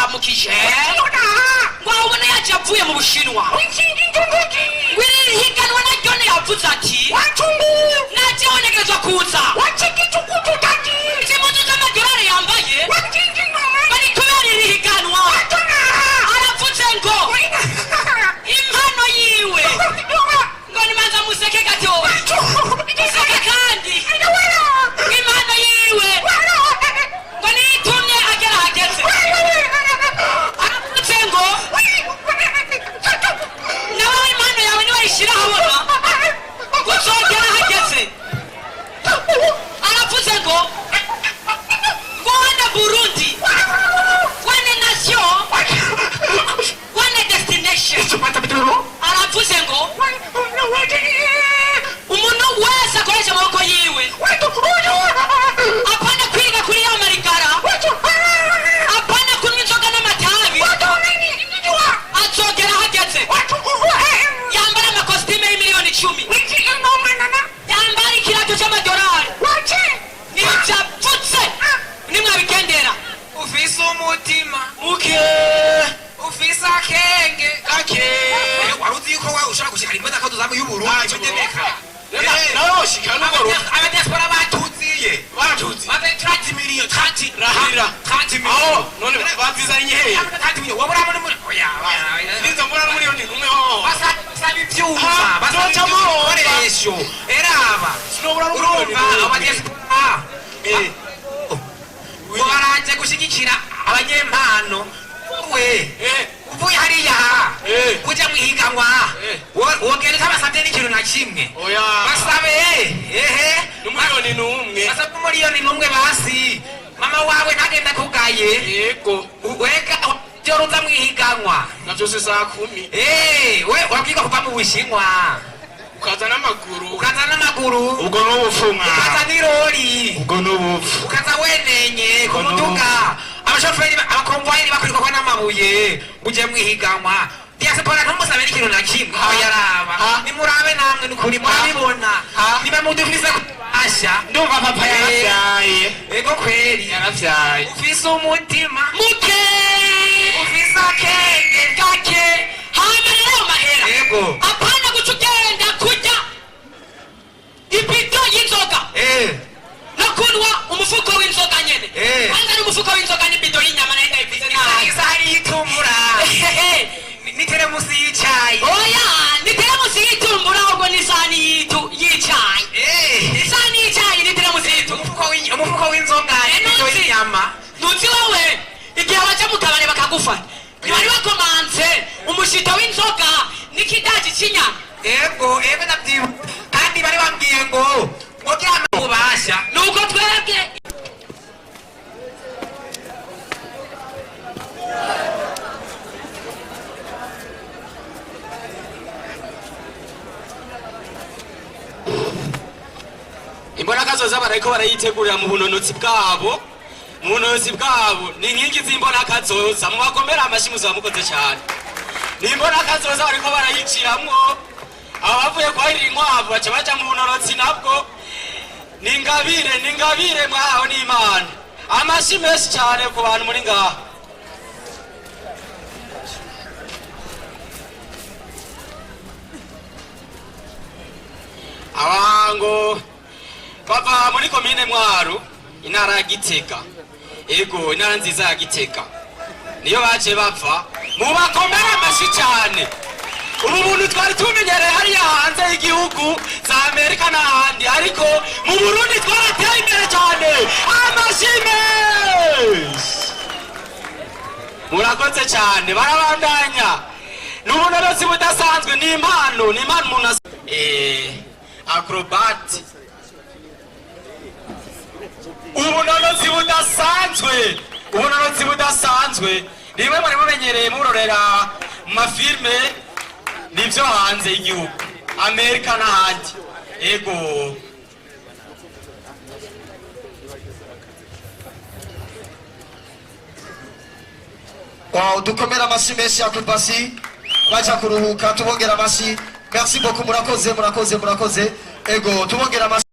Arabaramukije ngo abone yaje avuye mu Bushinwa, ngo iri higanwa naryo yavuze ati najewe ntegerezwa kuza. Izi mpuzu z'amadolari yambaye bari kubera iri higanwa. Aravuze ngo impano yiwe, ngo nimanza museke gatoya, museke kandi, ngo impano yiwe ngo niyitumye agera ahageze. Aravuze ngo nawe impano yawe niwayishyira ahabona ngo uzogera ahageze. Aravuze ngo one Burundi, one nation, one destination. Aravuze ngo umuntu wese akoresha amaboko yiwe, apana kwiga kuri ya marigara, apana kunywa inzoga n'amatabi, azogera ahageze. Yambara amakositime y'imiliyoni 10, yambara ikirato cy'amadolari. Ntibyapfutse nimwabigendera. Ufise umutima muke, ufise akenge gake. Wari uzi yuko wawe ushobora gushikana imodoka tuzamu y'Uburundi imodoka? Nawe woshikana n'ubwo. Abadiaspora batuziye. Baratuzi. Baze 30 million, 30. Rahira. 30 million. Aho none bazizanye hehe? 30 million wabura muri oya. Nizo mbona n'umuriyoni umwe ho. Basaba ivyuma. Ha, Basaba zoca muromba. ibikoresho, eraba. Sinobura n'umuriyoni Urumva n'umwe. abadiaspora ngo baraje gushigikira abanyempano we. Uvuye hariya kuja mwihiganwa, wogenda utabasavye n'ikintu na kimwe. Oya. Basabe ehe. N'umuriyoni n'umwe. Basabe 1 miliyoni basi mama wawe ntagenda kugaye. Yego. Wega joro uza mwihiganwa. Navyo se saa 10. We wabwirwa kuva mu Bushinwa. Ukaza n'amaguru. Ukaza n'amaguru. Ubwo n'ubupfu mwa. Ukaza n'irori. Ubwo n'ubupfu. Ukaza wenenye ku Ubwo muduga, abashoferi, abakonvoyeri bakwirwako n'amabuye ngo uje mwihiganwa. Diaspora ntumusabe n'ikintu na kimwe. Aho yaraba. Nimurabe namwe, nukuri murabibona. Niba mudufise kubasha. Ndumva papa yaravyaye. Ego kweri. Yaravyaye. Ufise umutima muke, ufise akenge gake. Hama rero ayo mahera, apana guca ugenda kurya ibido y'inzoga no kunywa umufuko w'inzoga nyene. Kwanza n'umufuko w'inzoga n'ibido y'inyama nayo ndayivuze nabi. Isahani y'itumbura n'iteremusi y'icayi. Oya, ni teremusi y'itumbura, ahubwo n'isahani yitu y'icayi. Isahani y'icayi ni teremusi y'itumbura. Umufuko w'inzoga n'ibido Ntuzi. y'inyama. Ntuzi wowe igihe baja mu kabari bakagufata, ntibari bakomanze umushito w'inzoga n'ikidaji c'inyama? Ego, ndavyibuka, kandi bari bambwiye ngo gira ububasha. Nuko twebwe Imbonakazoza bariko barayitegurira mu bunonotsi bwabo, mu bunonotsi bwabo. Ni inkingi z'imbonakazoza, mubakomere amashi, muzaba mukoze cyane. Ni imbonakazoza bariko barayiciramwo. Aba bavuye kwahirira inkwavu baca baja mu bunonotsi nabwo. Ni ingabire, ni ingabire mwahawe n'Imana. Amashi menshi cyane ku bantu muri ngaha. Abango bava muri komine Mwaro, intara ya Gitega. Ego, intara nziza ya Gitega niyo baje bava. Mubakomere amashi cyane. Ubu buntu twari tumenyereye hariya hanze y'igihugu, za Amerika n'ahandi, ariko mu Burundi twarateye imbere cyane. Amashi menshi, murakoze cyane. Barabandanya, ni ubunonozi budasanzwe, ni impano, ni impano umuntu acrobat, ubunonozi budasanzwe, ubunonozi budasanzwe. Rimwe mwari mumenyereye murorera mu mafilme nibyo hanze y'igihugu, Amerika n'ahandi. Ego. Wow, dukomere amashyi menshi ya Kupasi baja kuruhuka, tubongera amashyi. Merci beaucoup, murakoze, murakoze, murakoze. Ego, tubongera amashyi.